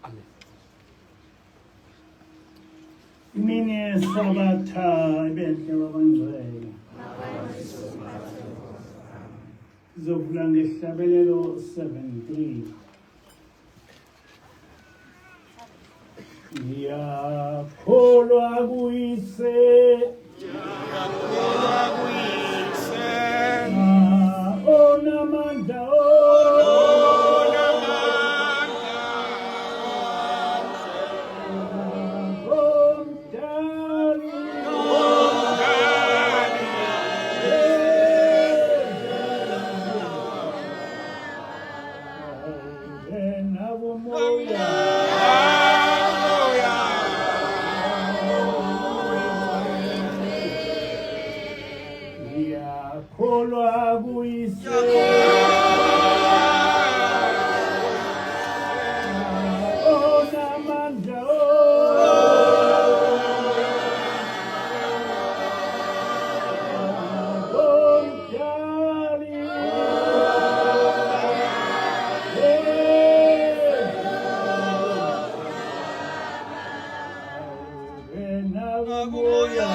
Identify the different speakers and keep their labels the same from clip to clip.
Speaker 1: Amen.
Speaker 2: Imini yeSabatha ibenhle babangcwele. Sizovula ngehlabelelo 73. Ngiyakholwa kuyise.
Speaker 3: Ngiyakholwa kuyise.
Speaker 2: Onamandla
Speaker 3: Onamandla.
Speaker 2: Omdali.
Speaker 3: Omdali.
Speaker 2: Nakumoya.
Speaker 3: Moya.
Speaker 2: Ngiyakholwa kuyise. Onamandla Omdali. Nakumoya.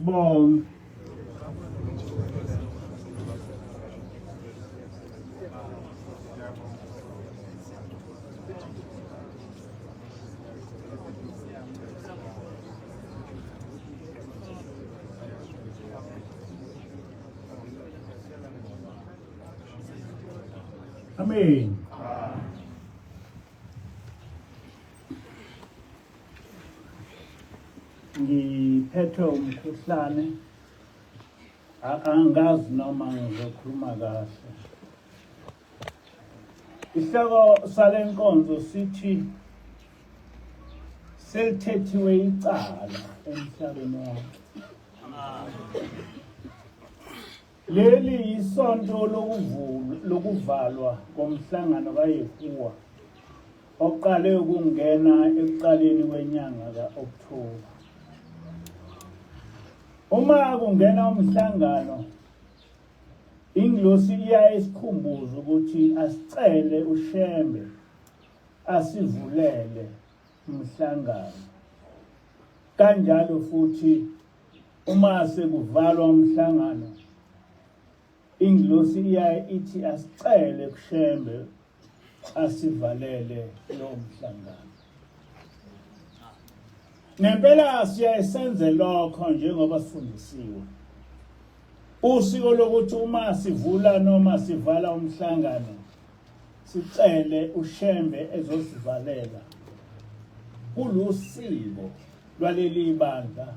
Speaker 2: Asibonge. Amen. Ngiphethwe umkhuhlane angazi noma ngizokhuluma kahle. Isihloko sale nkonzo sithi selithethiwe icala emhlabeni wonke. Leli yisonto lokuvalwa komhlangano kaYehuwa oqale ukungena ekuqaleni kwenyanga ka-Okthoba. Uma kungena umhlangano, ingilosi iyaye isikhumbuze ukuthi asicele uShembe asivulele umhlangano. Kanjalo futhi uma sekuvalwa umhlangano, ingilosi iyaye ithi asicele kuShembe asivalele lowo mhlangano. Ngempela siyaye senze lokho njengoba sifundisiwe. Usiko lokuthi uma sivula noma sivala umhlangano sicele uShembe ezosivalela kulusiko lwaleli bandla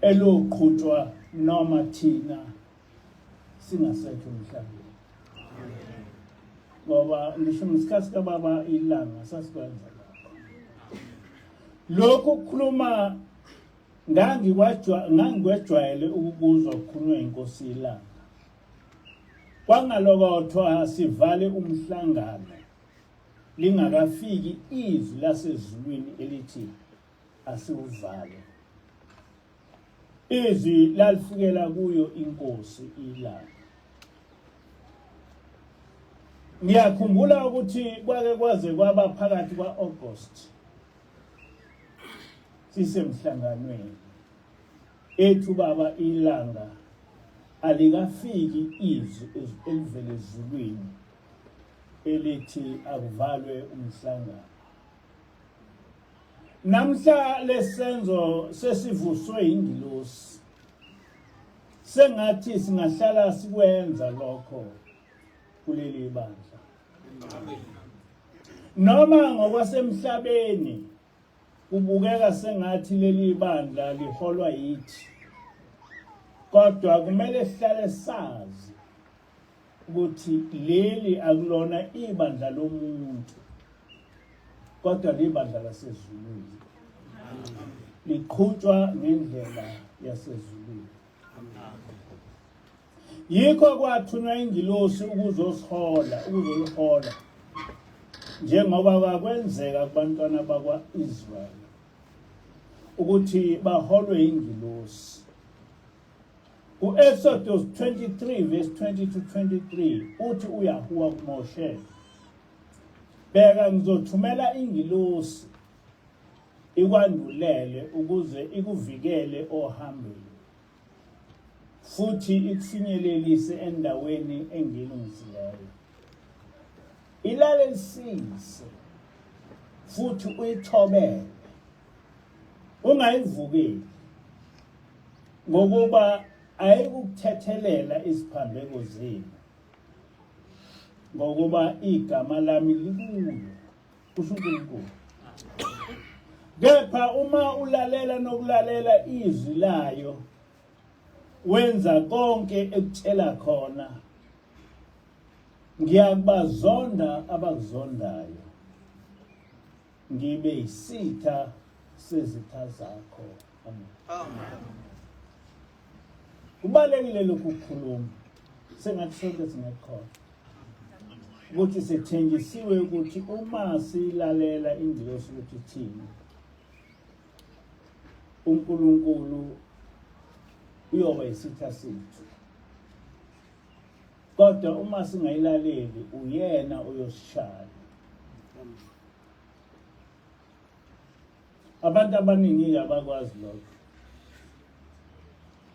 Speaker 2: eloqhutshwa noma thina singasekho emhlabeni ngoba ngisho ngesikhathi kababa ilanga sasikwenza lokho. Lokhu kukhuluma ngangikwejwayele ukukuzwa kukhulunywa inkosi ilanga. Kwangalokothwa sivale umhlangano lingakafiki izwi lasezulwini elithi asiwuvale. Izwi lalifikela kuyo inkosi ilanga. Ngiyakhumbula ukuthi kwake kwaze kwaba phakathi kwa-August sisemhlanganweni ethu baba ilanga alikafiki izwi elivele ezulwini elithi akuvalwe umhlangano. Namhla lesenzo sesivuswe ingilosi. Sengathi singahlala sikwenza lokho kuleli bandla. Noma ngokwasemhlabeni kubukeka sengathi leli bandla liholwa yithi. Kodwa kumele sihlale sazi ukuthi leli akulona ibandla lomuntu kodwa libandla lasezulwini liqhutshwa ngendlela yasezulwini. Yikho kwathunywa ingilosi ukuzosihola, ukuzolihola njengoba kwakwenzeka kubantwana bakwa-Israyeli ukuthi baholwe ingilosi. Ku-Exodus 23 verse 20 to 23 uthi uYahuwa kuMoshe, bheka ngizothumela ingilosi ikwandulele ukuze ikuvikele ohambeni futhi ikufinyelelise endaweni engilungisileyo. Ilalelisise futhi uyithobele, ungayivukeli, ngokuba ayikukuthethelela iziphambeko zenu, ngokuba igama lami likuyo, kusho uNkulunkulu. Kepha uma ulalela nokulalela izwi layo, wenza konke ekutshela khona, ngiyakubazonda abakuzondayo, ngibe yisitha sezitha zakho. Amen. Amen. Kubalekile lokhu kukhuluma, sengathi sonke singakhona ukuthi sithenjisiwe ukuthi uma silalela ingilosi ukuthi ithini, uNkulunkulu uyoba isitha sethu, kodwa uma singayilaleli uyena uyosishaya. Abantu abaningi-ke abakwazi lokho.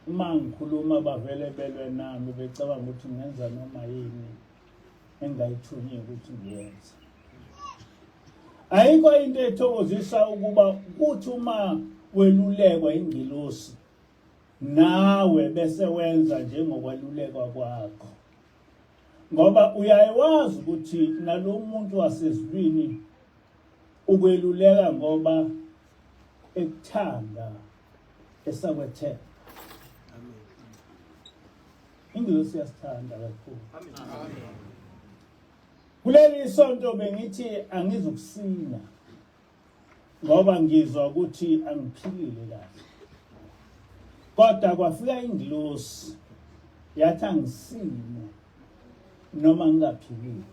Speaker 2: Uma ngikhuluma bavele belwe nami becabanga ukuthi ngenza noma yini engayithunyiwe ukuthi ngiyenze. Ayikho into ethokozisa ukuba kuthi uma welulekwa ingilosi nawe bese wenza njengokwalulekwa kwakho. Ngoba uyayiwazi ukuthi nalomuntu wasezulwini ukweluleka ngoba ekuthanda esakwethemba. Amen. Ingilosi iyasithanda kakhulu. Amen. Kuleli sonto bengithi angizukusina ngoba ngizwa ukuthi angiphilile kahle. Kodwa kwafika ingilosi yathi angisine noma ngingaphilile.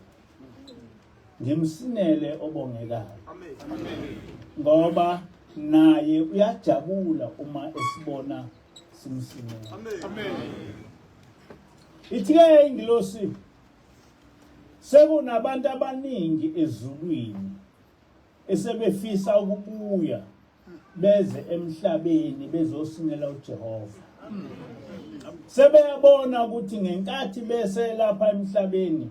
Speaker 2: Ngimsinele obongekayo. Amen. Ngoba naye uyajabula uma esibona simsinele.
Speaker 3: Amen.
Speaker 2: Ithi ke ingilosi sekunabantu abaningi ezulwini esebefisa ukubuya beze emhlabeni bezosinela uJehova. Sebeyabona ukuthi ngenkathi bese lapha emhlabeni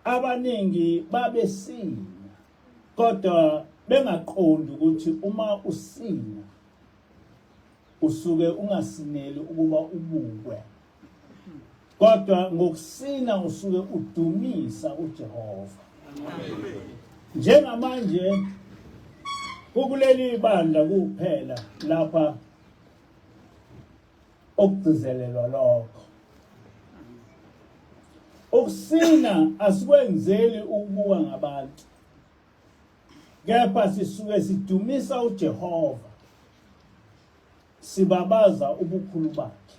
Speaker 2: abaningi babesina kodwa bengaqondi ukuthi uma usina usuke ungasineli ukuba ubukwe kodwa ngokusina usuke udumisa uJehova. Njengamanje kukuleli bandla kuphela lapha okugcizelelwa lokho. Ukusina asikwenzeli ukubuka ngabantu, kepha sisuke sidumisa uJehova, sibabaza ubukhulu bakhe.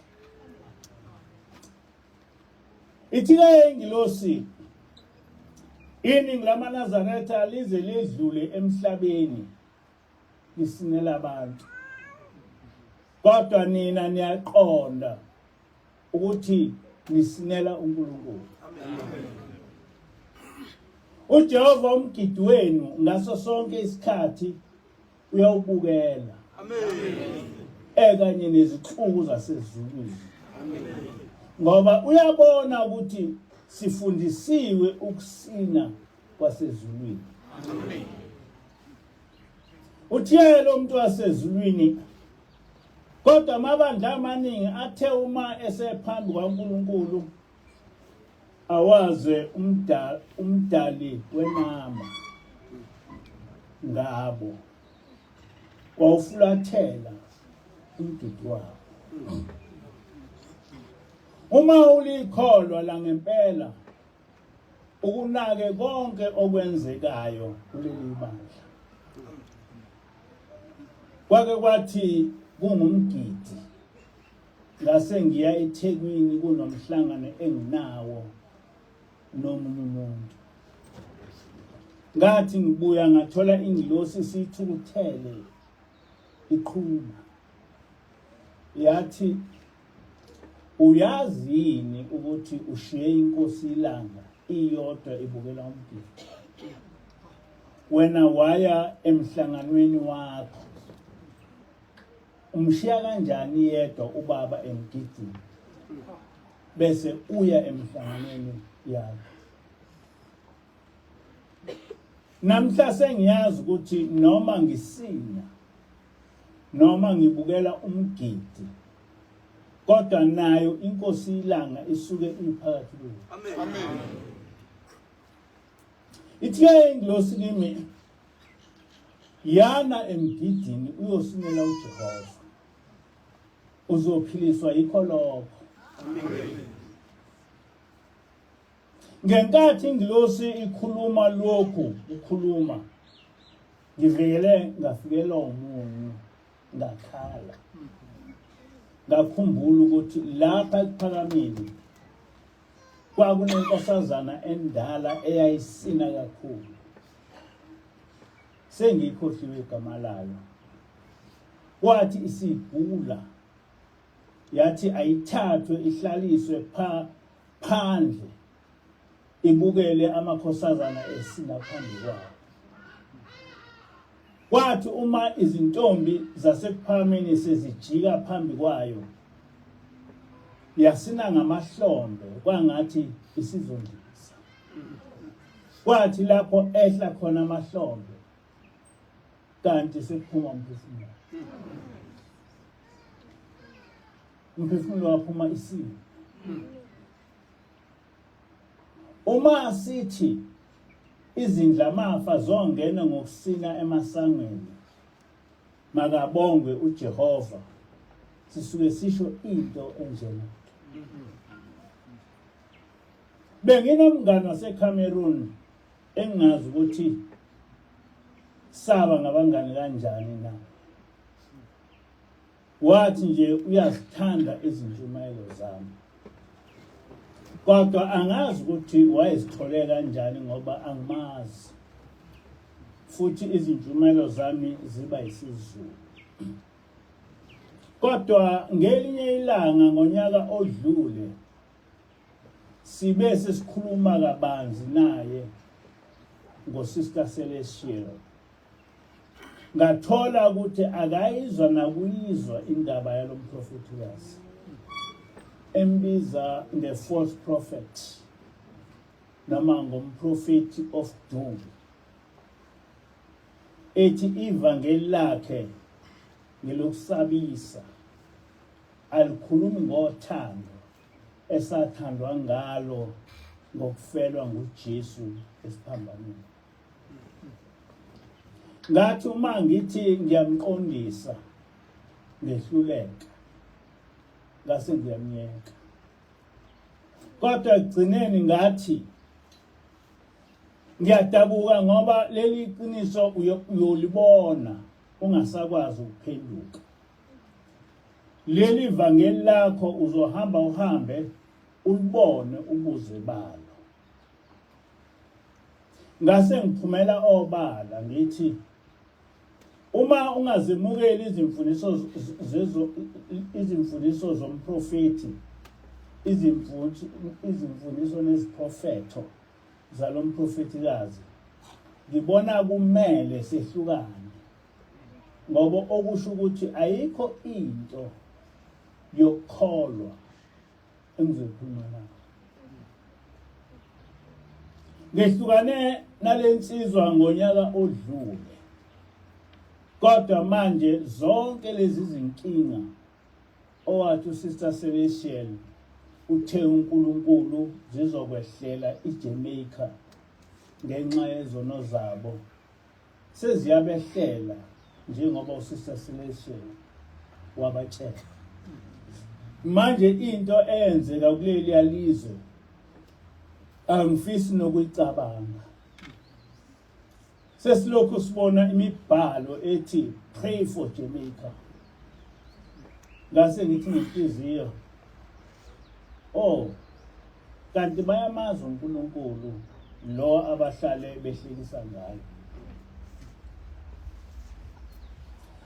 Speaker 2: Ithi-ke ingilosi, iningi lamaNazaretha lize lidlule emhlabeni lisinela abantu, kodwa nina niyaqonda ukuthi nisinela uNkulunkulu. UJehova umgidi wenu ngaso sonke isikhathi uyawubukela.
Speaker 3: Amen.
Speaker 2: Ekanye nezixuku zasezulwini. Amen. Ngoba uyabona ukuthi sifundisiwe ukusina kwasezulwini.
Speaker 3: Amen.
Speaker 2: Uthiye lo muntu wasezulwini kodwa amabandla amaningi athe uma esephambi kwaNkulunkulu awaze umdali wenama ngabo wawufulathela umgidi wabo. Uma ulikholwa la ngempela ukunake konke okwenzekayo kuleli bandla. Kwake kwathi kungumgidi ngase ngiya eThekwini kunomhlangano enginawo nomunye umuntu. Ngathi ngibuya ngathola ingilosi isithukuthele iqhuma. Yathi uyazi yini ukuthi ushiye inkosi ilanga iyodwa ibukela umgidi. Wena waya emhlanganweni wakho. Umshiya kanjani yedwa ubaba emgidini bese uya emhlanganweni yakho? Namhla sengiyazi ukuthi noma ngisina noma ngibukela umgidi kodwa nayo inkosi ilanga isuke iphakathi kwethu.
Speaker 3: Amen. Amen.
Speaker 2: Ithe ingilosi kimi yana emgidini uyosinela uJehova. Uzophiliswa yikho lokho. Ngenkathi ingilosi ikhuluma lokhu ukhuluma ngivikele ngafikelwa umunyu ngakhala. Ngakhumbula ukuthi lapha ekuphakameni Kwakunenkosazana endala eyayisina kakhulu. Sengikhohliwe igama layo. Kwathi isigula yathi ayithathwe ihlaliswe pha phandle ibukele amakhosazana esina phambi kwayo. Kwathi uma izintombi zasekuphakameni sezijika phambi kwayo Yasina ngamahlombe kwangathi isizondisa. Kwathi lapho ehla khona amahlombe kanti sekuphuma umphefumulo. Umphefumulo waphuma isimo. Uma sithi izindlamafa zongena ngokusina emasangweni makabongwe uJehova sisuke sisho into enjena. Benginomngani waseCameroon engingazi ukuthi saba ngabangani kanjani na. Wathi nje uyazithanda izintshumayelo zami. Kodwa angazi ukuthi wayezithole kanjani ngoba angimazi. Futhi izintshumayelo zami ziba isiZulu. Kodwa ngelinye ilanga ngonyaka odlule sibe sesikhuluma kabanzi naye ngoSister Celestial. Ngathola ukuthi akayizwa nakuyizwa indaba yalomprofethikazi embiza nge-false prophet noma ngomprofethi of doom ethi ivangeli lakhe ngelokusabisa alikhulumi ngothando esathandwa ngalo ngokufelwa nguJesu esiphambanweni. Ngathi uma ngithi ngiyamqondisa ngehluleka ngase ngiyamyeka. Kodwa ekugcineni ngathi ngiyadabuka ngoba leli qiniso uyolibona ungasakwazi ukuphenduka. Leli vangeli lakho uzohamba uhambe ulibone ubuze balo. Ngase ngiphumela obala ngithi uma ungazimukeli izimfundiso zezo izimfundiso zomprofethi izimfundiso neziprofetho zalomprofethikazi ngibona kumele sehlukane ngoba okusho ukuthi ayikho into yokukholwa engizoyikhuluma nawe. Ngehlukane nalensizwa ngonyaka odlule. Kodwa manje zonke lezi zinkinga owathi uSister Celestial uthe uNkulunkulu zizokwehlela iJamaica ngenxa yezono zabo seziyabehlela njengoba uSister Celestial wabatshela. Manje into eyenzeka kuleli yalizwe angifisi nokuyicabanga. Sesilokhu sibona imibhalo ethi pray for Jamaica. Ngase ngithi ngenhliziyo oh kanti bayamazi uNkulunkulu lo abahlale behlekisa ngayo.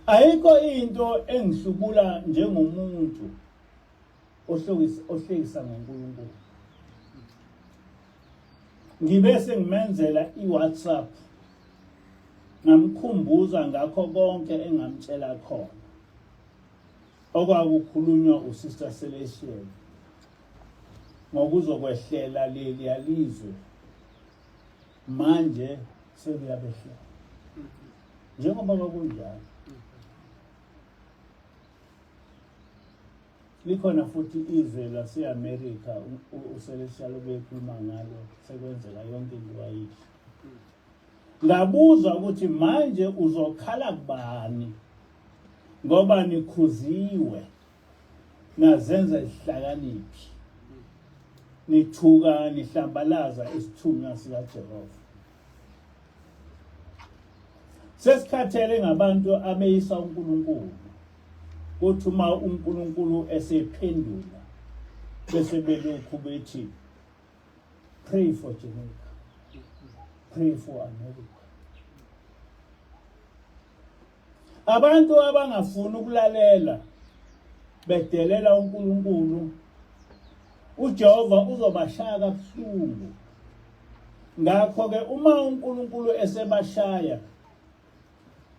Speaker 2: Ayikho into engihlubula njengomuntu ohlekisa ohlekisa ngoNkulunkulu. Ngibe sengimenzela iWhatsApp ngamkhumbuza ngakho konke engamtshela khona okwakukhulunywa uSister Celestial ngokuzokwehlela leliya lizwe manje sekuyabehlela njengoba kwakunjalo. Likhona futhi izwe lase-Amerika uCelestial obekhuluma ngalo sekwenzeka yonke into ayisho. Ngabuza ukuthi manje uzokhala kubani ngoba nikhuziwe nazenza izihlakaniphi nithuka nihlambalaza isithunywa sikaJehova. Sesikhathele ngabantu abeyisa uNkulunkulu. Kuthi uma uNkulunkulu esephendula bese belokhu bethi pray for Jamaica, pray for America. Abantu abangafuni ukulalela bedelela uNkulunkulu uJehova uzobashaya kabuhlungu. Ngakho-ke uma uNkulunkulu esebashaya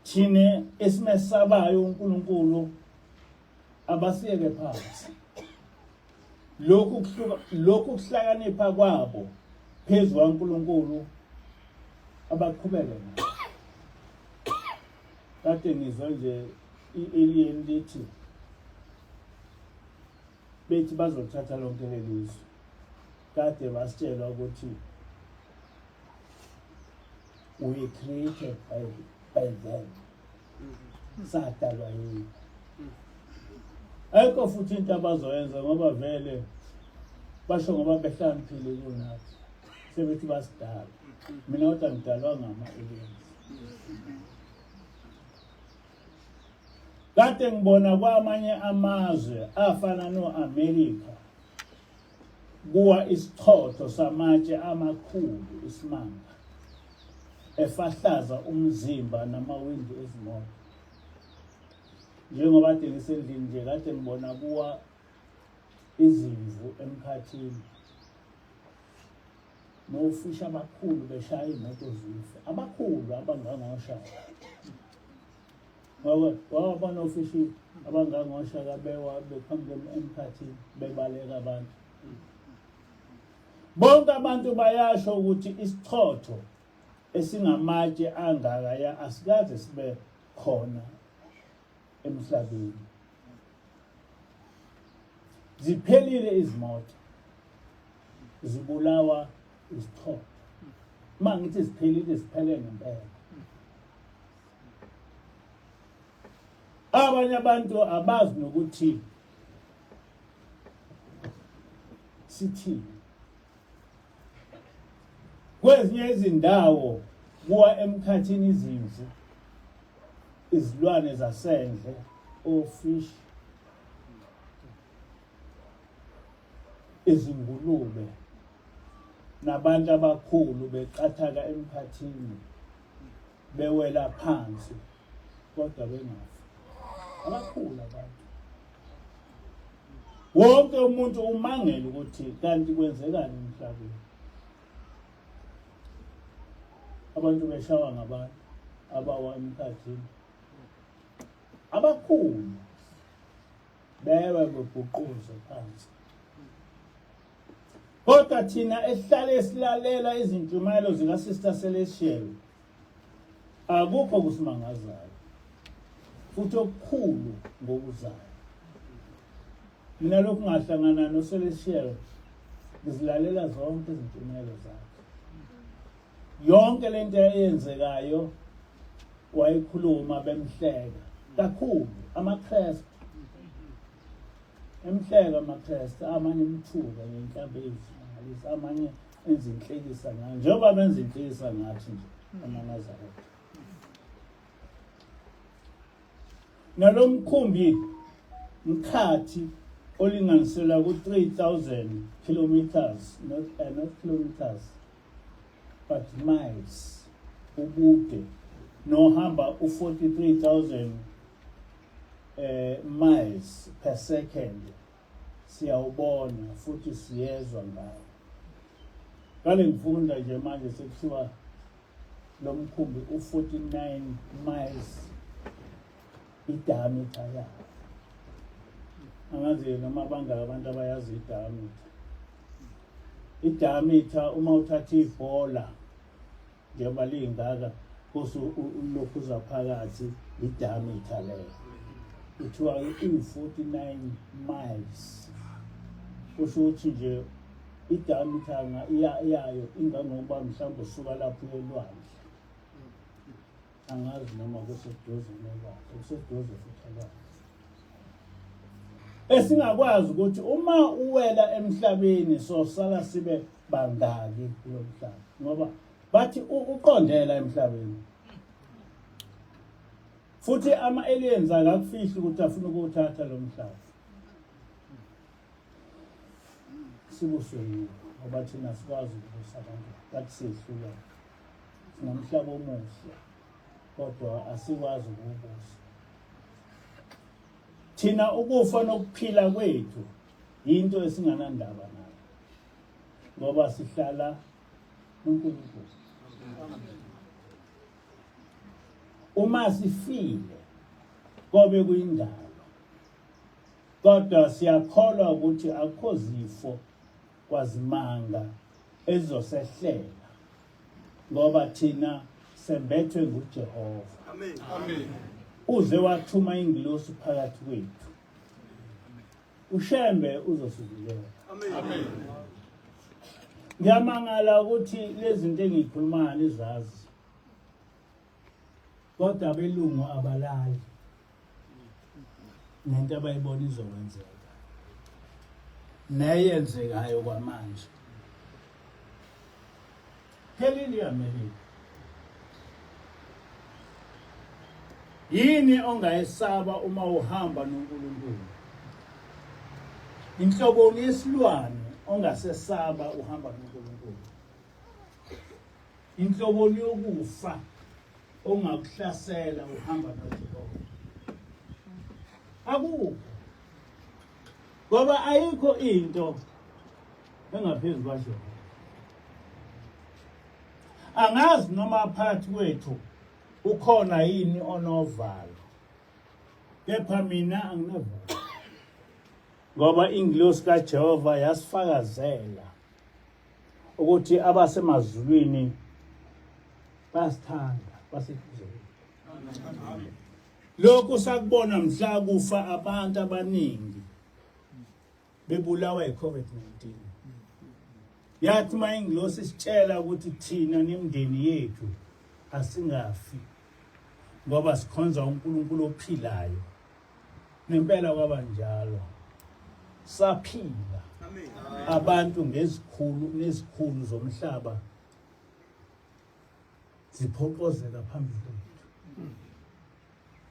Speaker 2: thina esimesabayo uNkulunkulu abasiyeke phansi. Lokhu kuhluka lokhu kuhlakanipha kwabo phezu kwaNkulunkulu abaqhubeke nakho. Kade ngizwa nje i-alien lithi bethi bazothatha lonke lelizwe. Kade basitshelwa ukuthi we created by them. Sadalwa yini? Ayikho futhi into abazoyenza ngoba vele basho ngoba behlakaniphile kunathi. Sebethi basidala. Mina kodwa ngidalwa ngama-aliens. Kade ngibona kwamanye amazwe afana no-America kuwa isichotho samatshe amakhulu isimanga efahlaza umzimba namawindi ezimoto. Njengoba kade ngisendlini nje kade ngibona kuwa izimvu emkhathini nofisha abakhulu beshaya iy'moto zife abakhulu abangangoshaka wawabona ofishi abangangoshaka bewa beqhamuka emkhathini bebaleka abantu bonke abantu bayasho ukuthi isichotho esingamatshe angaka ya asikaze sibe khona emhlabeni ziphelile izimoto zibulawa isichotho uma ngithi ziphelile ziphele ngempela abanye abantu abazi nokuthi sithini kwezinye izindawo kuwa emkhathini izimvu izilwane zasendle ofish izingulube nabantu abakhulu beqathaka emkhathini bewela phansi kodwa bengafi abakhulu abantu wonke umuntu umangele ukuthi kanti kwenzekani emhlabeni abantu beshawa ngabantu abawa emkhathini abakhulu bewe bebhuquze phansi kodwa thina esihlale silalela izintshumayelo zika-Sister Celestial akukho kusimangazayo futhi okukhulu ngokuzayo mina lokhu ngahlangana no-Celestial ngizilalela zonke izintshumayelo zakhe yonke lento eyenzekayo wayikhuluma bemhleka kakhulu amaKristu emhleka amaKristu amanye emthuka ngenhlambi eyizimangalisa amanye enza inhlekisa ngayo njengoba benza inhlekisa ngathi nje amaNazaretha nalomkhumbi mkhathi olinganiselwa ku-3000 kilometers not kilometers but miles ubude nohamba u-43000 miles per second siyawubona futhi siyezwa ngawo kale ngifunda nje manje sekuthiwa lo mkhumbi u-49 miles i-diameter yawo angazi noma bangaka abantu abayazi i-diameter i-diameter uma uthatha ibhola njengoba lingaka kuse ulokhuza phakathi i-diameter leyo kuthiwa iyi-49 miles kusho ukuthi nje i-diameter yayo ingangokuba mhlawumbe usuka lapho uyelwandle angazi noma kuseduze nolwandle kuseduze futhi olwandle esingakwazi ukuthi uma uwela emhlabeni sosala sibe bangaki kulo mhlaba ngoba bathi uqondela emhlabeni futhi ama-aliens akakufihli ukuthi afuna ukuwuthatha lo mhlaba sibuswe yiwo ngoba thina sikwazi ukubusa abantu bathi siyehluleka sinomhlaba omuhle kodwa asikwazi ukuwubusa thina ukufa nokuphila kwethu yinto esinganandaba nayo ngoba sihlala uNkulunkulu uma sifile kobe kuyindalo. Kodwa siyakholwa ukuthi akukho zifo kwazimanga ezizosehlela ngoba thina sembethwe nguJehova.
Speaker 3: Amen. Amen.
Speaker 2: Uze wathuma ingilosi phakathi kwethu. UShembe uzosivikela.
Speaker 3: Amen.
Speaker 2: Ngiyamangala ukuthi lezi zinto engiyikhulumayo nizazi. Kodwa abelungu abalali. Ngento abayibona izokwenzeka. Neyenzekayo kwamanje. Phelile iAmerika. Yini ongayesaba uma uhamba noNkulunkulu? Inhloboni yesilwane ongasesaba uhamba noNkulunkulu? Inhloboni yokufa ongakuhlasela uhamba noJehova? Akukho. Ngoba ayikho into engaphezu kwaJehova. Angazi noma phakathi kwethu ukhona yini onovalo, kepha mina anginavalo, ngoba ingilosi kaJehova yasifakazela ukuthi abasemazulwini bayasithanda, baseduze. Lokhu sakubona mhla kufa abantu abaningi bebulawa yi-COVID-19. Yathi uma ingilosi isitshela ukuthi thina nemindeni yethu asingafi ngoba sikhonza uNkulunkulu ophilayo. Nempela kwaba njalo. Saphila abantu ngezikhulu nezikhulu zomhlaba ziphoqozeka phambi kwethu.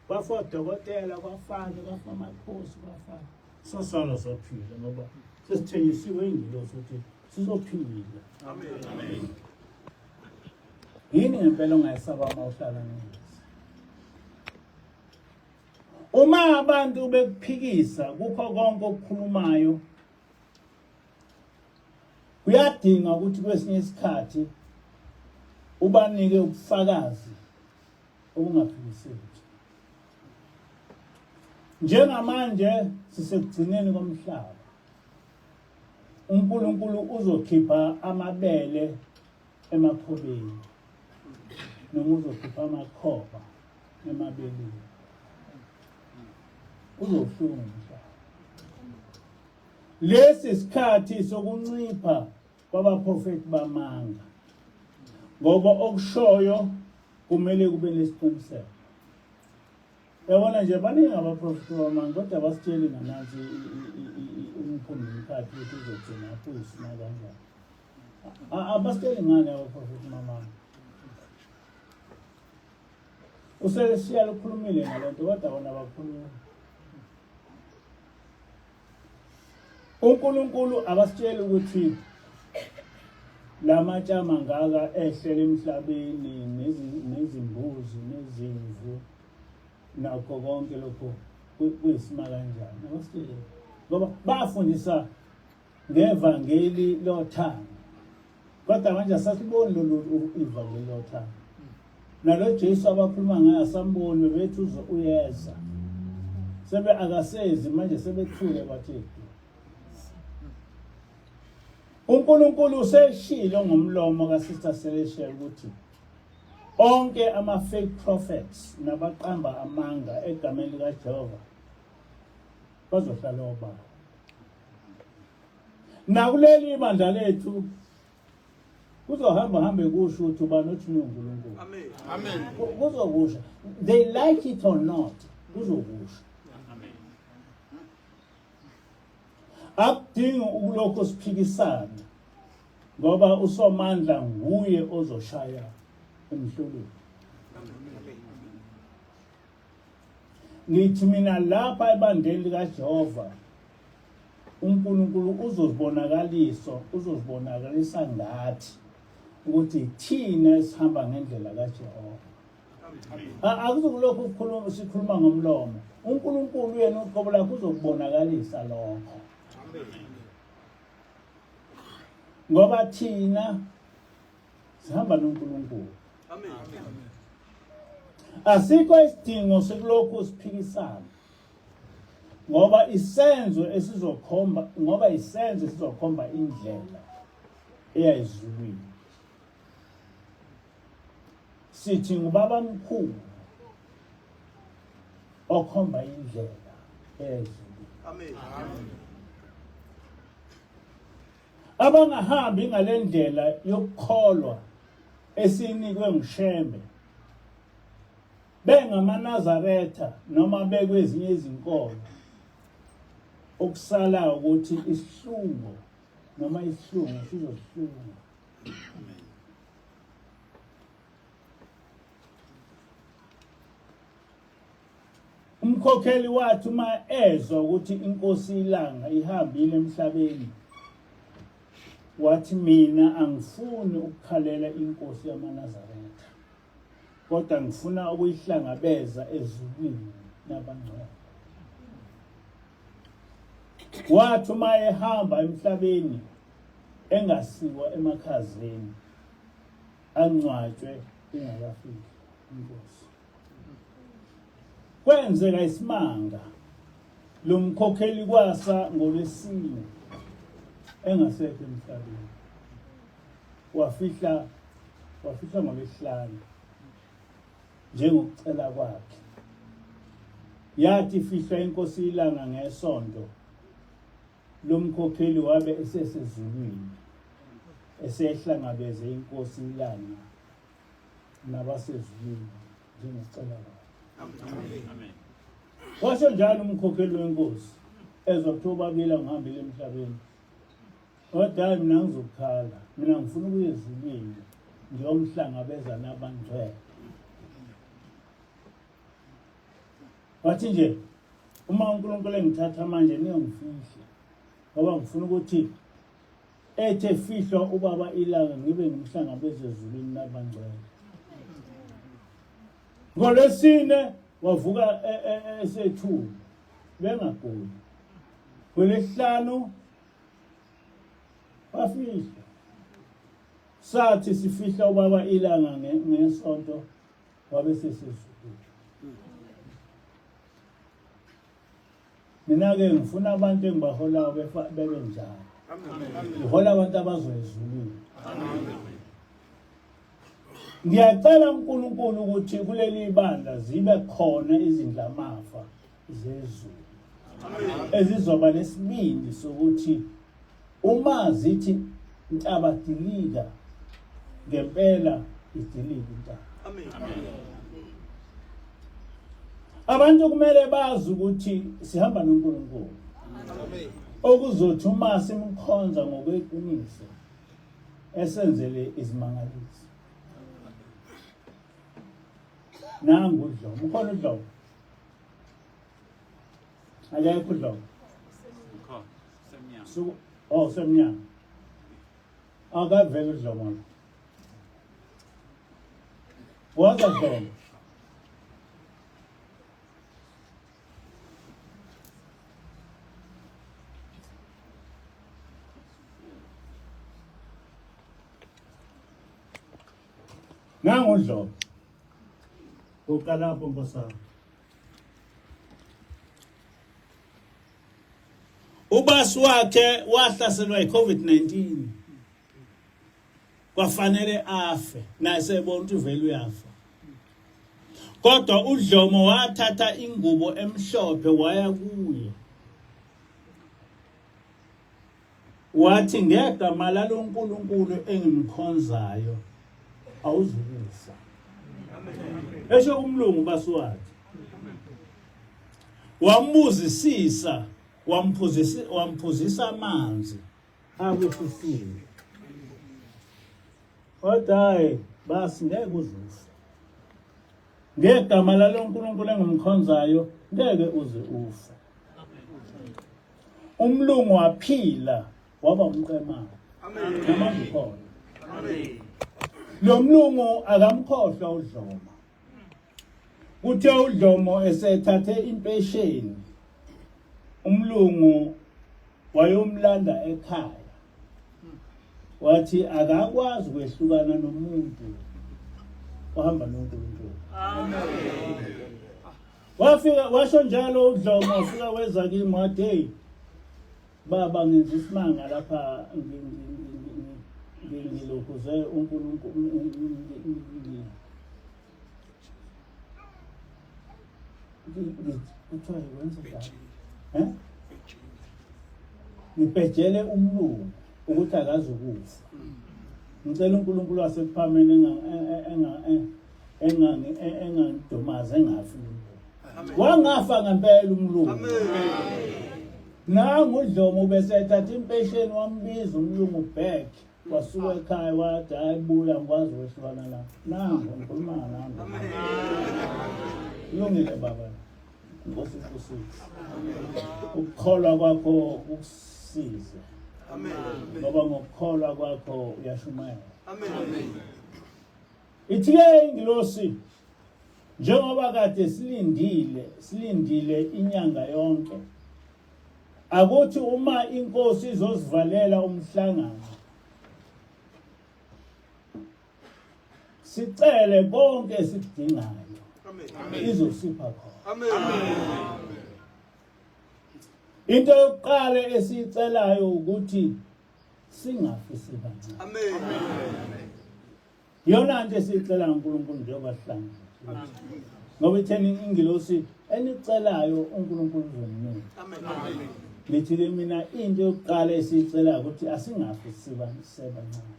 Speaker 2: Kwafa odokotela, kwafana, kwafa amakhosi, kwafana. Sasala saphila ngoba sesithenjisiwe ingilosi ukuthi sizophila.
Speaker 3: Amen.
Speaker 2: Yini ngempela ongayesaba uma uhlala nengilosi? Uma abantu bekuphikisa kukho konke okukhulumayo, kuyadinga ukuthi kwesinye isikhathi ubanike ubufakazi obungaphikiseki. Njengamanje sisekugcineni komhlaba. uNkulunkulu uzokhipha amabele emakhobeni noma uzokhipha amakhoba emabeleni. Uzohlunga umhlaba. Lesi sikhathi sokuncipha kwabaprofeti bamanga, ngoba okushoyo kumele kube nesiqiniseko. Yabona nje baningi abaprofeti bamanga, kodwa basitsheli nganansi umphumela umkhathi ukuthi uzogcina kuyisima kanjani. Abasitsheli ngani abaprofeti bamanga? Uselesiyala ukhulumile ngalento, kodwa bona abakhulumi. uNkulunkulu abasitsheli ukuthi lamatshe amangaka ehlela emhlabeni nezimbuzi nezimvu nakho konke lokho kuyisima kanjani, abasitsheli ngoba bafundisa ngevangeli lothando, kodwa manje asasiboni lolu ivangeli lothando. Nalo Jesu abakhuluma ngaye asamboni, bebethi uze uyeza, sebe akasezi manje, sebethule bathi uNkulunkulu useshilo ngomlomo kaSister Celestial ukuthi onke ama-fake prophets nabaqamba amanga egameni likaJehova bazohlala obala. Nakuleli ibandla lethu kuzohamba hambe kusho ukuthi ubani othunywe uNkulunkulu.
Speaker 3: Amen. Amen.
Speaker 2: Kuzokusha. They like it or not, kuzokusha.
Speaker 3: Amen.
Speaker 2: Akudingi ukulokhu siphikisana ngoba uSomandla nguye ozoshaya emhlolweni. Ngithi mina lapha ebandleni likaJehova uNkulunkulu uzozibonakalisa, uzozibonakalisa ngathi ukuthi thina esihamba ngendlela kaJehova. Akuzukulokhu ukukhuluma sikhuluma ngomlomo. uNkulunkulu yena uqobo lakhe uzokubonakalisa lokho. Ngoba thina sihamba noNkulunkulu.
Speaker 3: Amen.
Speaker 2: Asikho isidingo sokulokhu siphikisana. Ngoba isenzo esizokhomba, ngoba isenzo esizokhomba indlela eya ezulwini. Sithi ngubaba mkhulu okhomba indlela eya ezulwini.
Speaker 3: Amen.
Speaker 2: Abangahambi ngalendlela yokukholwa esinikwe nguShembe bengamaNazaretha noma bekwezinye izinkolo, okusala ukuthi isihlungo noma isihlungo sizohlunga. Umkhokheli wathi uma ezwa ukuthi inkosi ilanga ihambile emhlabeni, wathi mina angifuni ukukhalela inkosi yamaNazaretha, kodwa ngifuna ukuyihlangabeza ezulwini nabangcwele. Wathi uma ehamba emhlabeni engasiwa emakhazeni, angcwatshwe ingakafiki inkosi. Kwenzeka isimanga, lo mkhokheli kwasa ngoLwesine engasekho emhlabeni, wafihla ngoLwesihlanu njengokucela kwakhe. Yathi ifihlwa inkosi ilanga ngesonto, lo mkhokheli wabe esesezulwini esehlangabeze inkosi ilanga nabasezulwini njengokucela kwakhe.
Speaker 3: Amen.
Speaker 2: Washo njalo umkhokheli wenkosi ezwa kuthiwa ubabili angihambile emhlabeni. Kodwa hayi mina ngizokukhala, mina ngifuna ukuya ezulwini ngiyomhlangabeza nabangcwele. Wathi nje uma uNkulunkulu engithatha manje niyongifihla ngoba ngifuna ukuthi ethe fihlwa ubaba ilanga ngibe ngimhlangabeze ezulwini nabangcwele. Ngolwesine wavuka esethuka bengaguli. Ngolwesihlanu wafihla. Sathi sifihla ubaba ilanga ngesonto wabe sesezulwini. Mina-ke ngifuna abantu engibaholayo bebe njalo. Ngihola abantu abazoya ezulwini. Ngiyacela uNkulunkulu ukuthi kuleli bandla zibe khona izindlamafa zezulu ezizoba nesibindi sokuthi uma zithi ntaba dilika, ngempela idilika intaba. Abantu kumele bazi ukuthi sihamba noNkulunkulu. Okuzothi uma simkhonza ngokweqiniso esenzele izimangaliso. Nangu uDlomo, ukhona uDlomo? Akekho uDlomo.
Speaker 1: Ukhona, semnyango.
Speaker 2: Suku, oh semnyango. Akavele uDlomo lo. Woza Dlomo. Nangu uDlomo. Uqala lapho nkosana. Ubasi wakhe wahlaselwa yi-COVID-19. Kwafanele afe, naye sebona ukuthi vele uyafa. Kodwa uDlomo wathatha ingubo emhlophe waya kuye. Wathi ngegama laloNkulunkulu engimkhonzayo awuzukufa. Esho umlungu basuwathi. Wambuzisisa, wamphuzisa amanzi abusisiwe. Kodwa hayi basi ngeke uzufe. Ngegama laloNkulunkulu engimkhonzayo ngeke uze ufe. Umlungu waphila waba umqemane. Namanje ukhona. Lo mlungu akamkhohlwa uDlomo. Kuthe uDlomo esethathe impesheni, umlungu wayomlanda ekhaya. Wathi akakwazi ukwehlukana nomuntu ohamba noNkulunkulu.
Speaker 3: Amen.
Speaker 2: Wafika washo njalo uDlomo wafika weza kimi wathi hey baba ngenza isimanga lapha ngilokhuze uNkulunkulu kuthiwa wenza njani eh ngibhejele umlungu ukuthi akazukufa ngicela uNkulunkulu wasekuphameni engangidumazi engafi wangafa ngempela umlungu nangu udlomo ubesethatha impesheni wambiza umlungu back wasuka ekhaya wathi hayi buya ngikwazi ukwehlukana la nangu ngikhuluma nangu kulungile baba Nkosi ibusise ukukholwa kwakho kukusize
Speaker 3: Amen.
Speaker 2: Ngoba ngokukholwa kwakho uyashumayela.
Speaker 3: Amen.
Speaker 2: Ithi-ke ingilosi njengoba kade silindile silindile inyanga yonke akuthi uma inkosi izozivalela umhlangano sicele konke esikudingayo izosipha khona
Speaker 3: Amen.
Speaker 2: Into yokuqala esiyicelayo ukuthi singafi sibancane.
Speaker 3: Amen.
Speaker 2: Iyona nto esiyicela uNkulunkulu njengoba sihlangene. Ngoba itheni ingilosi enicelayo uNkulunkulu uzoninika.
Speaker 3: Amen.
Speaker 2: Ngithi-ke mina into yokuqala esiyicelayo ukuthi asingafi siba sibancane.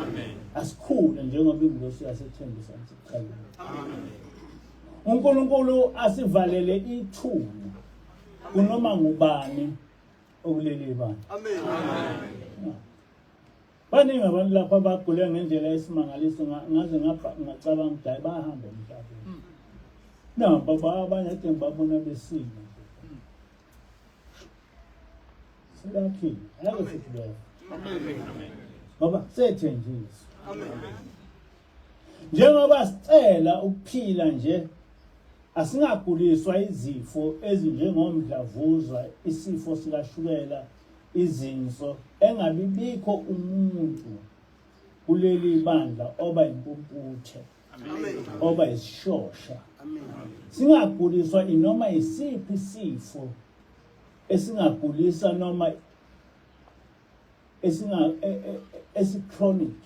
Speaker 1: Amen.
Speaker 2: Asikhule njengoba ingilosi yasethembisa sikuqaleni.
Speaker 3: Amen.
Speaker 2: uNkulunkulu asivalele ithuna kunoma ngubani okuleli bandla.
Speaker 3: Amen.
Speaker 2: Baningi abantu lapha abagule ngendlela esimangaliso ngaze ngacabanga ukuthi hayi bahamba emhlabeni. No, baba abanye ade ngibabona besina. Sebaphila, ngeke futhi befa.
Speaker 3: Amen.
Speaker 2: Ngoba sethenjiswa.
Speaker 3: Amen.
Speaker 2: Njengoba sicela ukuphila nje asingaguliswa izifo ezinjengomdlavuza, isifo sikashukela, izinso engabibikho umuntu kuleli bandla oba impumputhe oba isishosha singaguliswa inoma isiphi isifo esingagulisa noma esinga e, e, esichronic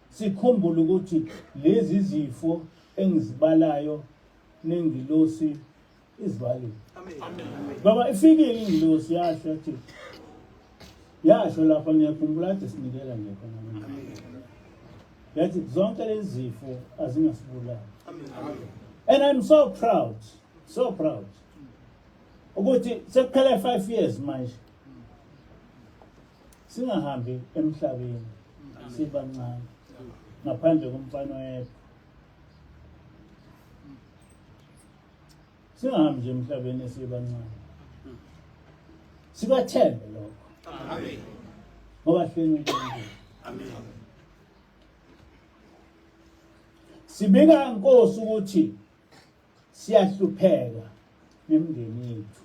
Speaker 2: sikhumbule ukuthi lezi zifo engizibalayo nengilosi izibalile baba ifikile ingilosi yasho yathi yasho lapha ngiyakhumbula kade sinikela nje khona yathi zonke lezi zifo azingasibulali and i'm so proud so proud ukuthi sekuphele 5 years manje singahambi emhlabeni sibancane ngaphandle komfana oyedwa singahambi nje emhlabeni sibancane sibathembe lokho
Speaker 3: amen
Speaker 2: ngoba hleni uNkulunkulu
Speaker 3: amen
Speaker 2: sibika inkosi ukuthi siyahlupheka nemindeni yethu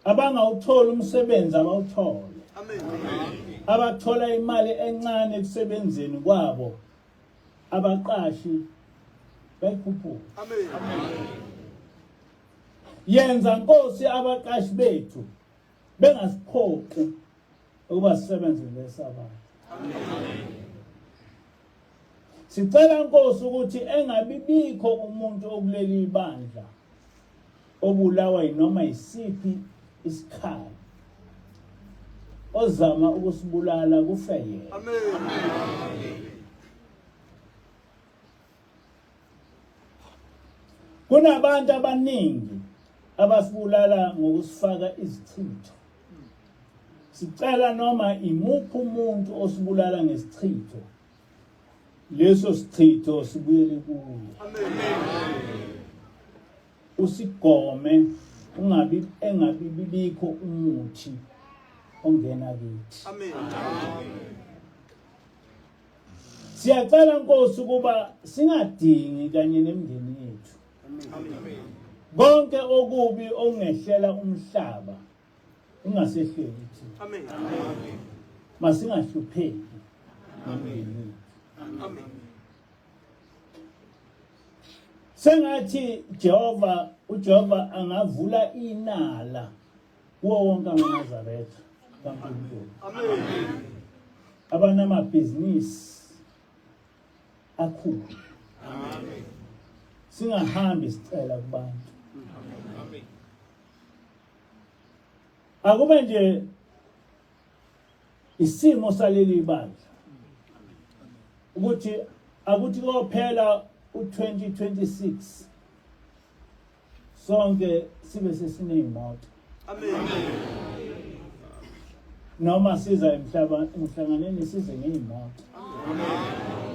Speaker 2: abangawutholi umsebenzi abawuthole
Speaker 3: amen
Speaker 2: abathola imali encane ekusebenzeni kwabo abaqashi bayikhuphuka
Speaker 3: amen
Speaker 2: yenza nkosi abaqashi bethu bengasiphoqi ukuba sisebenze ngesabatha
Speaker 3: amen
Speaker 2: Sicela Nkosi ukuthi engabibikho umuntu okuleli bandla obulawa yinoma yisiphi isikhali ozama ukusibulala kufe yena.
Speaker 3: Amen.
Speaker 2: Kunabantu abaningi abasibulala ngokusifaka izichitho. Sicela noma imuphi umuntu osibulala ngesichitho leso sichitho sibuyele kuye.
Speaker 3: Amen.
Speaker 2: Usigome ungabi engabi bibikho umuthi ongena kithi.
Speaker 3: Amen.
Speaker 2: Siyacela Nkosi ukuba singadingi kanye nemindeni yethu.
Speaker 3: Amen.
Speaker 2: Konke okubi okungehlela umhlaba ungasehleli thina.
Speaker 3: Amen.
Speaker 2: Masingahlupheki nemindeni yethu.
Speaker 3: Amen.
Speaker 2: Sengathi Jehova uJehova angavula inala kuwo wonke amaNazaretha kaNkulunkulu.
Speaker 3: Amen.
Speaker 2: Abanamabhizinisi akhulu.
Speaker 3: Amen.
Speaker 2: Singahambi sicela kubantu.
Speaker 3: Amen.
Speaker 2: Akube nje isimo saleli bandla ukuthi akuthi kophela u2026 sonke sibe sesineyimoto.
Speaker 3: Amen.
Speaker 2: Noma siza emhlaba emhlanganeni size ngeyimoto.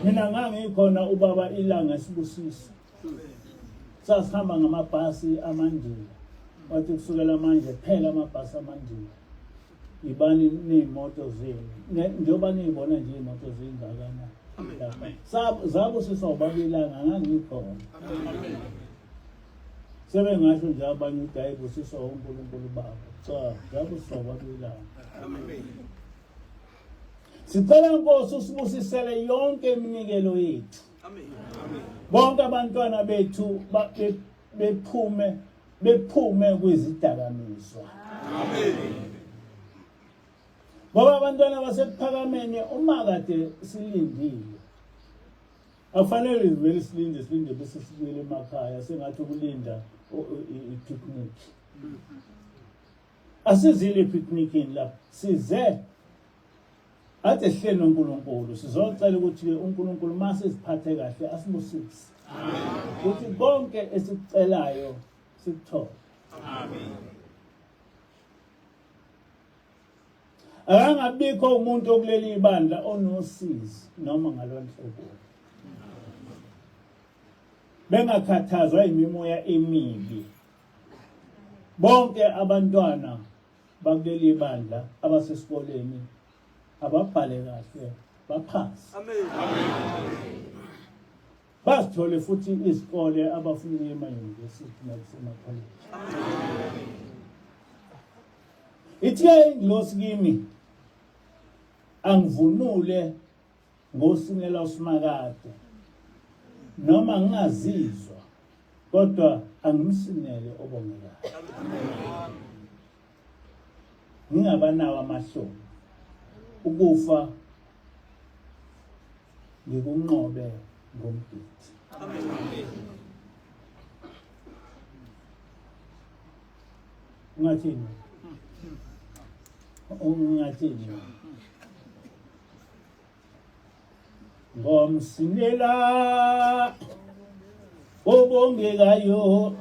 Speaker 2: Mina ngangikhona ubaba ilanga esibusiso. Sasihamba ngamabhasi amandiya. Wathi kusukela manje phela amabhasi amandiya. Ibani neyimoto zenu. Njengoba niyibona nje iy'moto zingakana. Lapha. Zabusiswa ubaba ilanga ngangikhona. Sebengasho nje abanye ukuthi hayi busiswa uNkulunkulu baba. Cha, zabusiswa ubaba ilanga.
Speaker 3: Amen.
Speaker 2: Sicela Nkosi usibusisele yonke iminikelo yethu.
Speaker 3: Amen. Amen.
Speaker 2: Bonke abantwana bethu bephume bephume kwizidakamizwa.
Speaker 3: Amen.
Speaker 2: Ngoba abantwana basekuphakameni uma kade silindile akufanele vele silinde silinde bese sibuyele emakhaya sengathi ukulinda i-picnic. Asizile epicnicini lapha size ade sihleli noNkulunkulu sizocela ukuthi ke uNkulunkulu uma siziphathe kahle asibusise ukuthi konke esikucelayo sikuthole.
Speaker 3: Amen.
Speaker 2: Akangabikho umuntu okuleli ibandla onosizi noma ngalonhlobo. Bengakhathazwa imimoya emibi. Bonke abantwana bakuleli bandla abasesikoleni ababhale kahle baphase.
Speaker 3: Amen.
Speaker 2: Bazithole futhi izikole abafuna ukuya ema-university nakusemakholeji. Ithe ingilosi kimi angivunule ngosinela uSimakade noma ngingazizwa kodwa angimsinele obongekayo ngingabanawo amahloni ukufa ngikunqobe ngomgidi. Ungathini? Ungathini? Ngomsinela obongekayo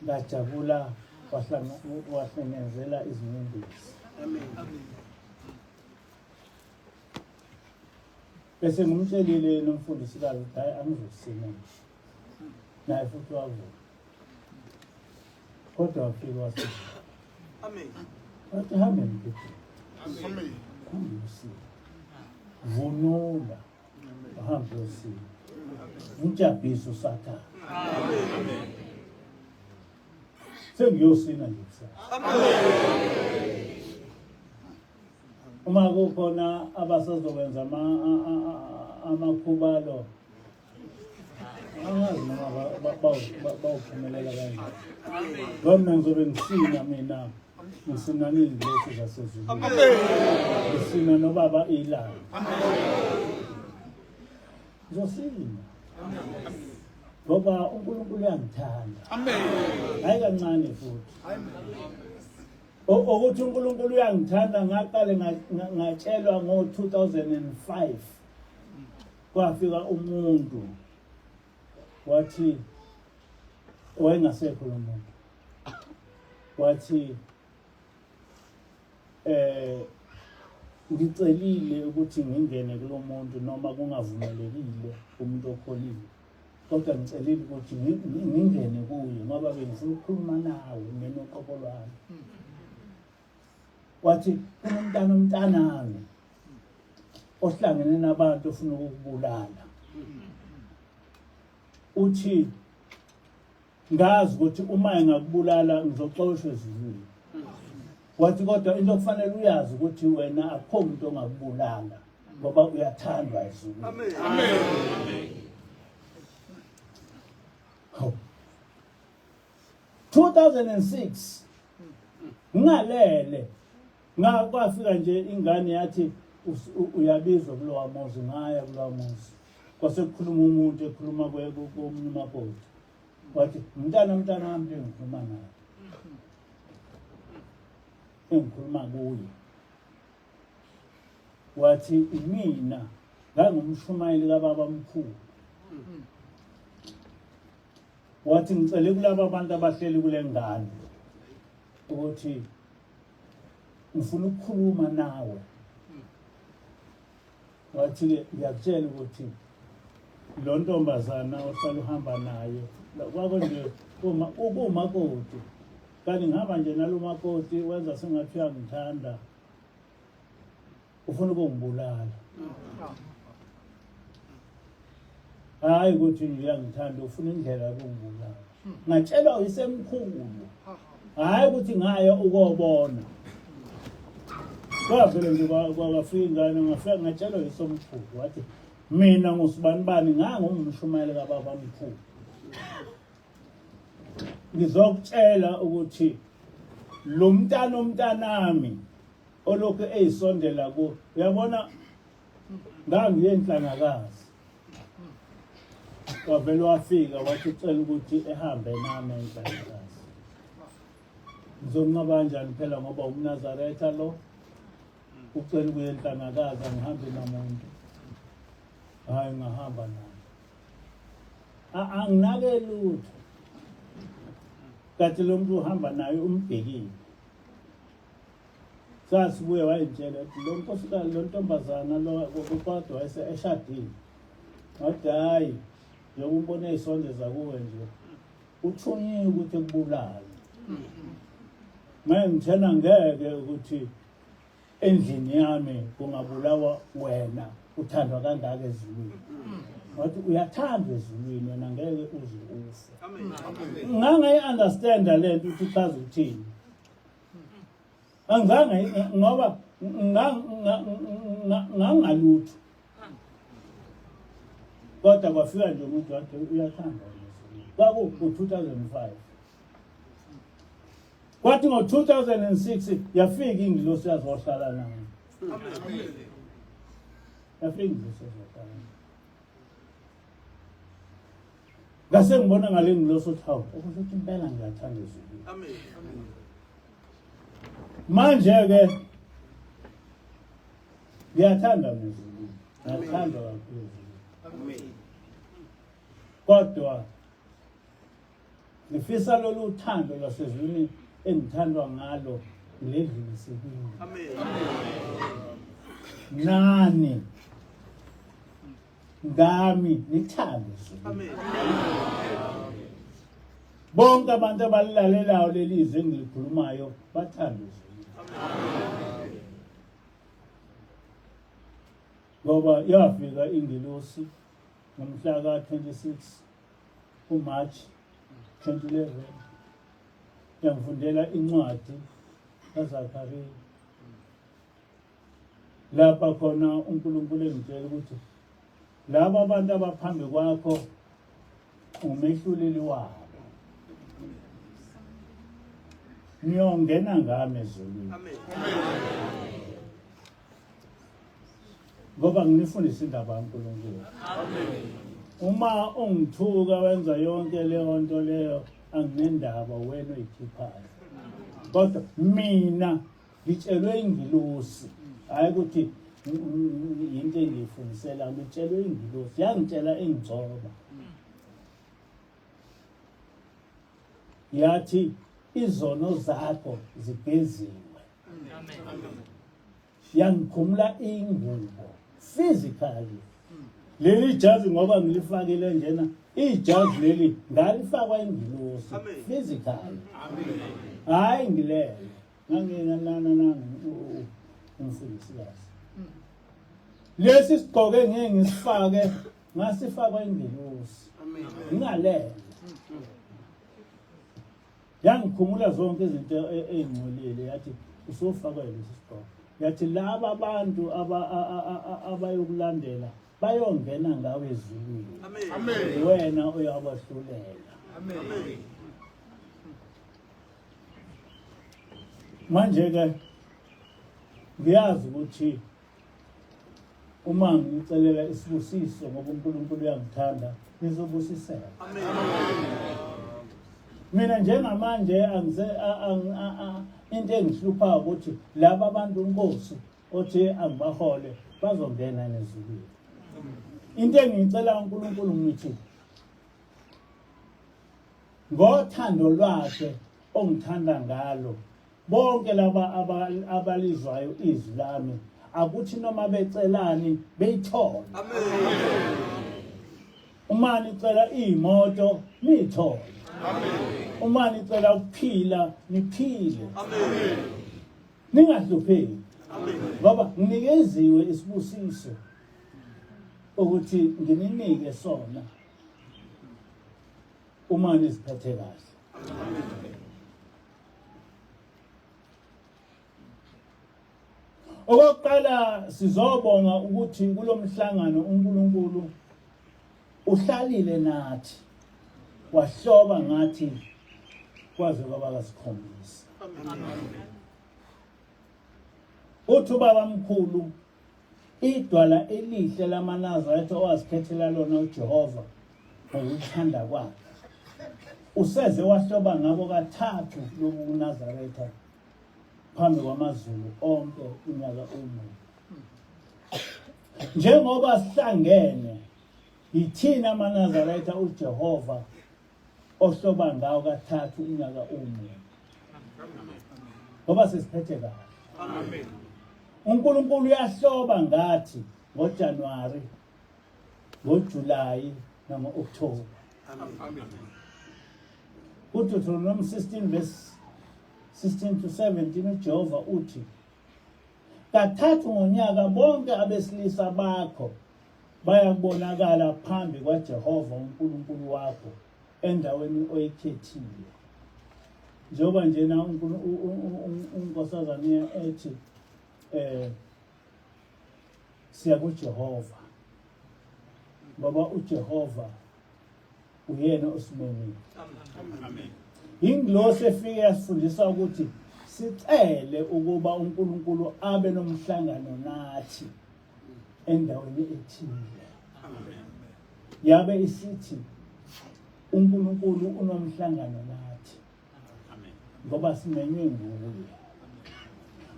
Speaker 2: Ngajabula wahlengenzela izinyembezi.
Speaker 3: Amen. Amen.
Speaker 2: Bese ngimtshelile yena umfundisikazi ukuthi hayi angizosina nje. Naye futhi wavuma. Kodwa wafika wasina.
Speaker 3: Amen.
Speaker 2: Wathi hambe mgidi.
Speaker 3: Amen.
Speaker 2: Hambe usina. Vunula. Uhambe usina. Umjabhise uSathane.
Speaker 3: Amen.
Speaker 2: Sengiyosina nje kusasa.
Speaker 3: Amen.
Speaker 2: Uma kukhona abasazokwenza amakhubalo angazi noma bawuphumelela kanjani. Ngoba mina ngizobe ngisina mina ngisina niy'ngilosi zasezulwini. Ngisina nobaba ilanga. Ngizosina. Ngoba uNkulunkulu uyangithanda.
Speaker 3: Amen.
Speaker 2: Hayi kancane futhi. Ukuthi uNkulunkulu uyangithanda ngaqale ngatshelwa ngo-2005 kwafika umuntu wathi wayengasekho lo muntu wathi eh ngicelile ukuthi ngingene kulomuntu noma kungavumelekile umuntu okholiwe kodwa ngicelile ukuthi ngingene kuye ngoba bengifuna ukukhuluma nawe mina uqobo lwami wathi kunomntana umntanami ohlangene nabantu ofuna ukukubulala uthi ngazi ukuthi uma engakubulala ngizoxoshwa ezulwini wathi kodwa into okufanele uyazi ukuthi wena akukho umuntu ongakubulala ngoba uyathandwa ezulwini
Speaker 3: amen amen
Speaker 2: hawu 2006 ngingalele ngakwafika nje ingane yathi uyabizwa kulowa muzi ngaya kulowa muzi kwase kukhuluma umuntu ekhuluma komunye umakoti wathi mntana mntana wami engikhuluma naye engikhuluma kuye wathi imina ngangumshumayeli kababa mkhulu wathi ngicele kulaba abantu abahleli kule ngane ukuthi ngifuna ukukhuluma nawe wathi-ke ngiyakutshela ukuthi lo ntombazana ohlala uhamba naye kwako nje uma ukumakoti kanti ngihamba nje nalo makoti wenza sengathi uyangithanda ufuna ukungibulala hayi ukuthi nje uyangithanda ufuna indlela yokungibulala ngatshelwa uyisemkhulu hhayi ukuthi ngaye ukobona kwavele nje kwafika ingane ngafika ngatshelwa yisomkhulu wathi mina ngusibanibani ngangumshumayeli kababa mkhulu ngizokutshela ukuthi lo mntana omntanami olokhu eyisondela ku uyabona ngangiye enhlangakazi wavele wafika wathi ucela ukuthi ehambe nami enhlangakazi ngizonqaba kanjani phela ngoba umnazaretha lo ucela ukuya enhlangakazi angihambi namuntu hhayi ngahamba naye anginake lutho kanti lo muntu uhamba naye umbhekile Sasibuye wayengitshela ukuthi lo nkosikazi lo ntombazana lo kodwa wayese eshadile. Ngathi hhayi njengoba umbone eyisondeza kuwe nje uthunyiwe ukuthi ekubulale. Manje ngithena ngeke ukuthi endlini yami kungabulawa wena uthandwa kangaka ezulwini. Wathi uyathandwa ezulwini wena ngeke uze ufe. Ngangayi-understanda le nto ukuthi ichaza ukuthini. Angizange ngoba ngangalutho. Kodwa kwafika nje umuntu wathi uyathanda kwaku-2005 kwathi ngo-2006 yafika ingilosi yazohlala nami yafika ingilosi yazohlala nami ngase ngibona ngale ngilosi ukuthi hawu okusho ukuthi impela ngiyathanda ezulwini
Speaker 3: Amen. Amen.
Speaker 2: manje ke ngiyathanda nezulwini ngiyathanda kakhulu ezulwini
Speaker 3: Amen.
Speaker 2: kodwa Ngifisa lolu thando lwasezulwini engithandwa ngalo ngilidlulise kini.
Speaker 3: Amen.
Speaker 2: Nani ngami nithande izulu.
Speaker 3: Amen.
Speaker 2: Bonke abantu abalilalelayo leli zwi engilikhulumayo bathande izulu. Ngoba yafika ingelosi ngomhla ka-26 kuMarch 2011 yangifundela incwadi kaZakariya lapha khona uNkulunkulu engitshela ukuthi laba abantu abaphambi kwakho umehluleli wabo niyongena ngami ezulwini ngoba nginifundisa indaba kaNkulunkulu uma ungithuka wenza yonke leyo nto leyo anginendaba wena oyikhiphayo kodwa mina ngitshelwe ingilosi hayi ukuthi yinto engiyifundisela ngitshelwe ingilosi yangitshela ingigcoba yathi izono zakho zigeziwe yangikhumula ingubo physically leli jazi ngoba ngilifakile njena ijazi leli ngalifakwa ingilosi physically hayi ngilele nganginanana umfundisikazi lesi sigqoke ngeke ngisifake ngasifakwa ingilosi ngingalele Yangikhumula zonke izinto e, ey'ngcolile yathi usufakwe lesi sigqoko. Yathi laba abantu abayokulandela bayongena ngawe ezulwini.
Speaker 3: Amen.
Speaker 2: Wena uyabahlulela.
Speaker 3: Amen.
Speaker 2: Manje ke ngiyazi ukuthi uma ngicelela isibusiso ngoba uNkulunkulu uyangithanda ngizobusiseka
Speaker 3: Amen.
Speaker 2: Mina njengamanje angise into engihlupha ukuthi laba bantu inkosi othi angibahole bazongena nezulwini. Into engiyicela uNkulunkulu ngithi ngothando lwakhe ongithanda ngalo Bonke laba abalizwayo izwi lami akuthi noma becelani beyithole.
Speaker 3: Amen.
Speaker 2: Uma nicela imoto niyithole.
Speaker 3: Amen.
Speaker 2: Uma nicela ukuphila niphile.
Speaker 3: Amen.
Speaker 2: Ningahlupheki.
Speaker 3: Amen.
Speaker 2: Ngoba nginikeziwe isibusiso ukuthi ngininike sona uma niziphethe kahle.
Speaker 3: Amen.
Speaker 2: Okokuqala sizobonga ukuthi kulomhlangano uNkulunkulu uhlalile nathi wahloba ngathi kwaze kwaba kasikhombisa. Uthi ubaba mkhulu idwala elihle lamaNazaretha owazikhethela lona uJehova ngokuthanda kwakhe useze wahloba ngabo kathathu lobu kuNazaretha phambi kwamazulu onke unyaka omunye njengoba sihlangene yithina amaNazaretha uJehova ohloba ngawo kathathu unyaka omunye ngoba sesiphethe kahle
Speaker 3: Amen.
Speaker 2: uNkulunkulu uyahloba ngathi ngoJanuary ngoJuly nango-October
Speaker 3: Amen.
Speaker 2: kuDeuteronomy 16 verse 16 to 17 uJehova uthi kathathu ngonyaka bonke abesilisa bakho bayakubonakala phambi kwaJehova uNkulunkulu wakho endaweni oyikhethile njengoba njena uNkosazane ethi eh siya kuJehova ngoba uJehova uyena osimemile
Speaker 1: Amen.
Speaker 2: Ingilosi efike yasifundisa ukuthi sicele ukuba uNkulunkulu abe nomhlangano nathi endaweni ethile. Yabe isithi uNkulunkulu unomhlangano nathi.
Speaker 1: Amen.
Speaker 2: Ngoba simenywe nguye.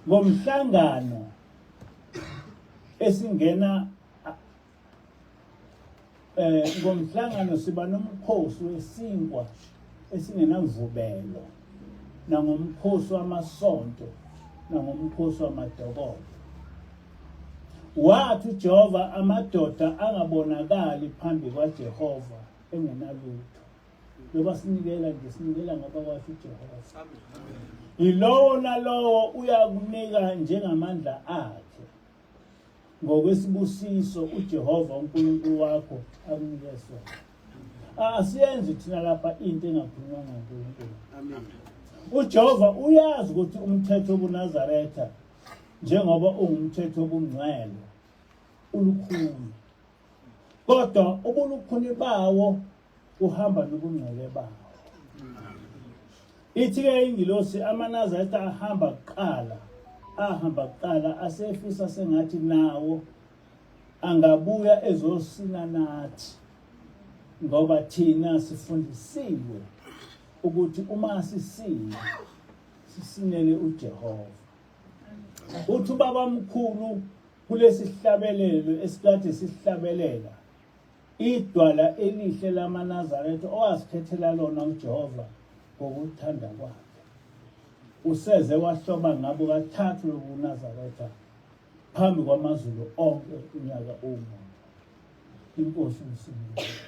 Speaker 2: Ngomhlangano esingena eh ngomhlangano siba nomkhosi wesinkwa esingenamvubelo nangomkhosi wamasonto nangomkhosi wamadokodo. Wathi uJehova amadoda angabonakali phambi kwaJehova engenalutho. Loba sinikela nje sinikela ngoba kwasho uJehova. Yilowo nalowo uyakunika njengamandla akhe ngokwesibusiso uJehova uNkulunkulu wakho akunike sona. Asiyenzi thina lapha into engakhulunywa ngoNkulunkulu.
Speaker 3: Amen.
Speaker 2: UJehova uyazi ukuthi umthetho wobuNazaretha njengoba ungumthetho wobungcwele ulukhuni kodwa ubulukhuni bawo uhamba nobungcwele bawo. Ithi-ke ingilosi amaNazaretha ahamba kuqala, ahamba kuqala asefisa sengathi nawo angabuya ezosina nathi ngoba thina sifundisiwe ukuthi uma sisina sisinele uJehova. Uthi ubabamkhulu kulesihlabelelo esikade sihlabelela Idwala elihle lamaNazaretha owazikhethela lona uJehova ngokuthanda kwakhe. Useze wahloba ngabo kathathu lobuNazaretha phambi kwamazulu onke unyaka uwumuntu. Inkosi umsindisi.